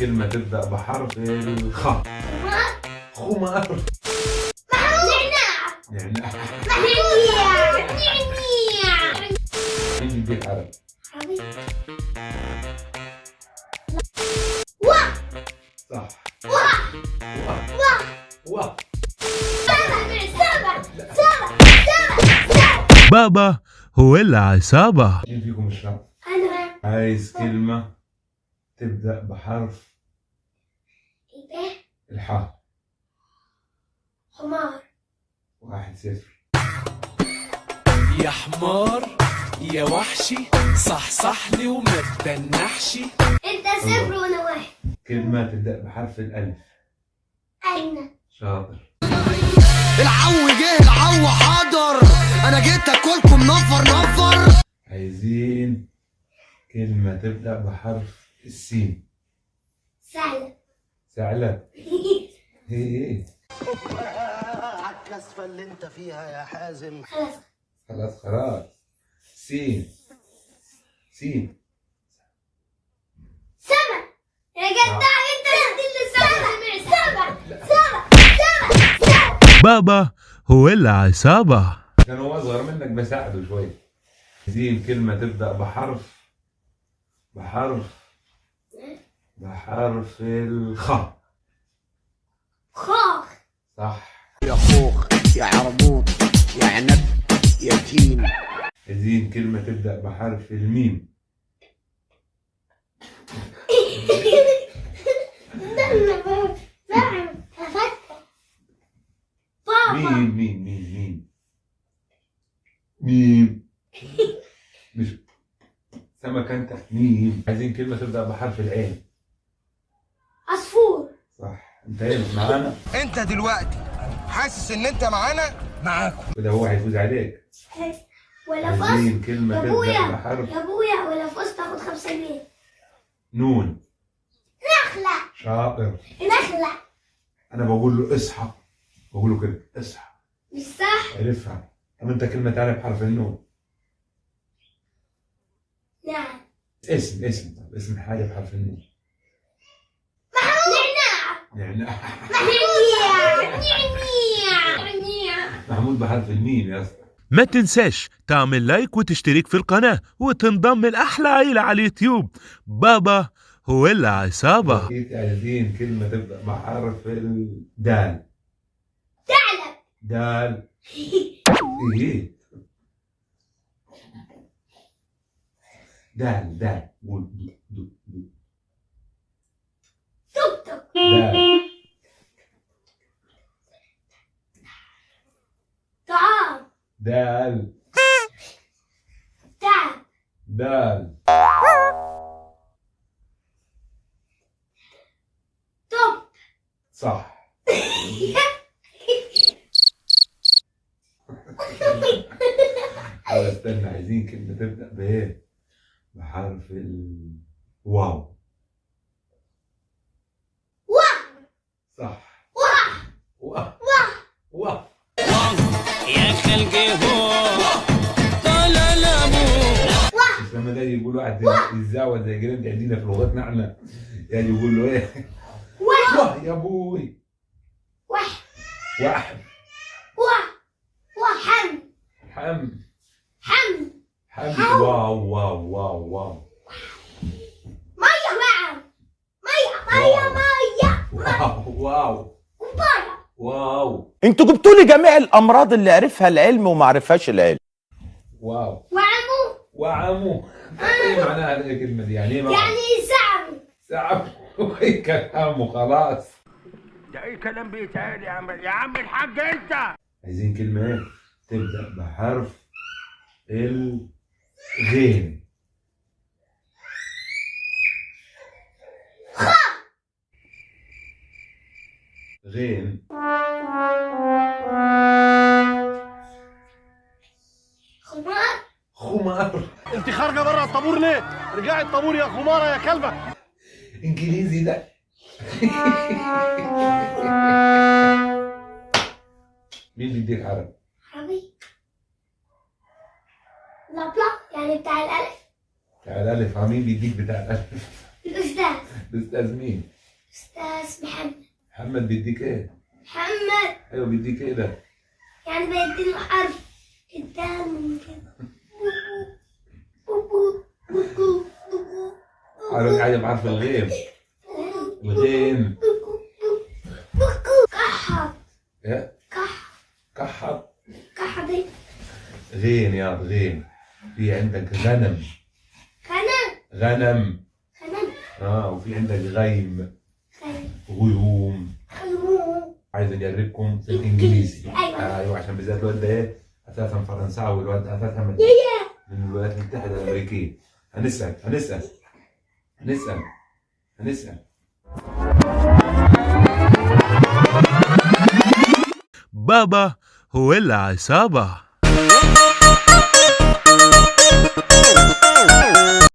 كلمة تبدأ بحرف الخاء. خمار. نعناع. نعناع. نعناع. نعناع. مين بيديك عربي؟ عربي. وا. صح. وا. وا. وا. وا. سبعة سبعة سبعة سبعة سبعة. بابا هو العصابة. مين فيكم الشاطر؟ أنا. عايز كلمة تبدأ بحرف الباء. الحاء. حمار. 1-0. يا حمار يا وحشي، صح صح لي وما تدنحشي. أنت 0 وأنا 1. كلمة تبدأ بحرف الألف. أنا. شاطر. العو جه، العو حاضر، انا جيت اكلكم نفر نفر. عايزين كلمة تبدأ بحرف السين. سهلة. سهلة. ايه ايه. عالكسفة اللي انت فيها يا حازم. خلاص خلاص خلاص. سين سين. سبعة يا جدع، انت اللي سبعة سبعة سبعة سبعة سبعة. بابا هو العصابة. كان هو أصغر منك بساعده شوية. عايزين كلمة تبدأ بحرف بحرف الخاء. خوخ. صح. يا خوخ يا عربوط يا عنب يا تين. عايزين كلمة تبدأ بحرف الميم. استنى بعمل افكر. بابا. ميم ميم ميم ميم ميم. مش سمكة انت. ميم. عايزين كلمة تبدأ بحرف العين. عصفور. صح. انت ايه مش معانا؟ انت دلوقتي حاسس ان انت معانا؟ معاكم. كده هو هيفوز عليك. ولا فزت عايزين كلمة يا تبدأ ابويا. بحرف يا ابويا ولا فزت تاخد 5 جنيه. نون. نخلة. شاطر. نخلة. أنا بقول له اصحى، بقول له كده اصحى. مش صح؟ عرفها. طب أنت كلمة تانية بحرف النون. نعم. اسم اسم. طب اسم حاجة بحرف النون. نعناع. نعناع. نعناع. نعناع. محمود بحرف الميم يا اسطى. ما تنساش تعمل لايك وتشترك في القناة وتنضم لأحلى عيلة على اليوتيوب. بابا هو العصابة. عايزين كلمة تبدأ بحرف الدال. ثعلب. دال. ايه دال دال. قول دو دو دو. توك توك. دال. طعام. دال. تعب. دال. توب. صح. طب استنى، عايزين كلمة تبدأ بإيه؟ بحرف الواو. وا. صح. وا. وا. وا. يا خلقي هو طلع لابو. مش لما ده يقول واحد يتزاوج زي كده، انت عندنا في لغتنا احنا يعني يقول له ايه؟ وا. واه يا ابوي. وح. واحد. وا. وحم. حم. حم. حم. واو واو واو واو. مية. وعم. مية مية مية. واو واو. وباية. واو. انتوا جبتوا لي جميع الامراض اللي عرفها العلم وما عرفهاش العلم. واو. وعمو. وعمو. ايه معناها الكلمة دي؟ يعني ايه معناها؟ يعني زعموا. زعموا. اي كلام وخلاص. ده اي كلام بيتقال يا عم، يا عم الحاج انت. عايزين كلمة ايه؟ تبدأ بحرف الغين. غين. خمار. خمار. انت خارجه بره الطابور ليه؟ رجعي الطابور يا خماره يا كلبه. انجليزي ده. مين اللي يديك عربي؟ عربي. لا بلا يعني بتاع الألف. بتاع الألف. مين بيديك بتاع الألف؟ الأستاذ. الاستاذ مين؟ أستاذ محمد. محمد بيديك ايه؟ محمد. ايوه بيديك ايه ده؟ يعني بيديله حرف الدال كده. بوبو بوبو بوبو. عارف حاجة بحرف الغين. الغين. بوكو كحط. ايه؟ كح. كحط. كحط إيه؟ غين يا غين. في عندك غنم. غنم. غنم. غنم. وفي عندك غيم. غيم. غيوم. غيوم. عايز نجربكم في الانجليزي. أيوة. ايوه عشان بالذات الواد ده ايه اساسا فرنساوي، الواد اساسا من الولايات المتحدة الامريكية. هنسال هنسال هنسال هنسال. بابا والعصابة.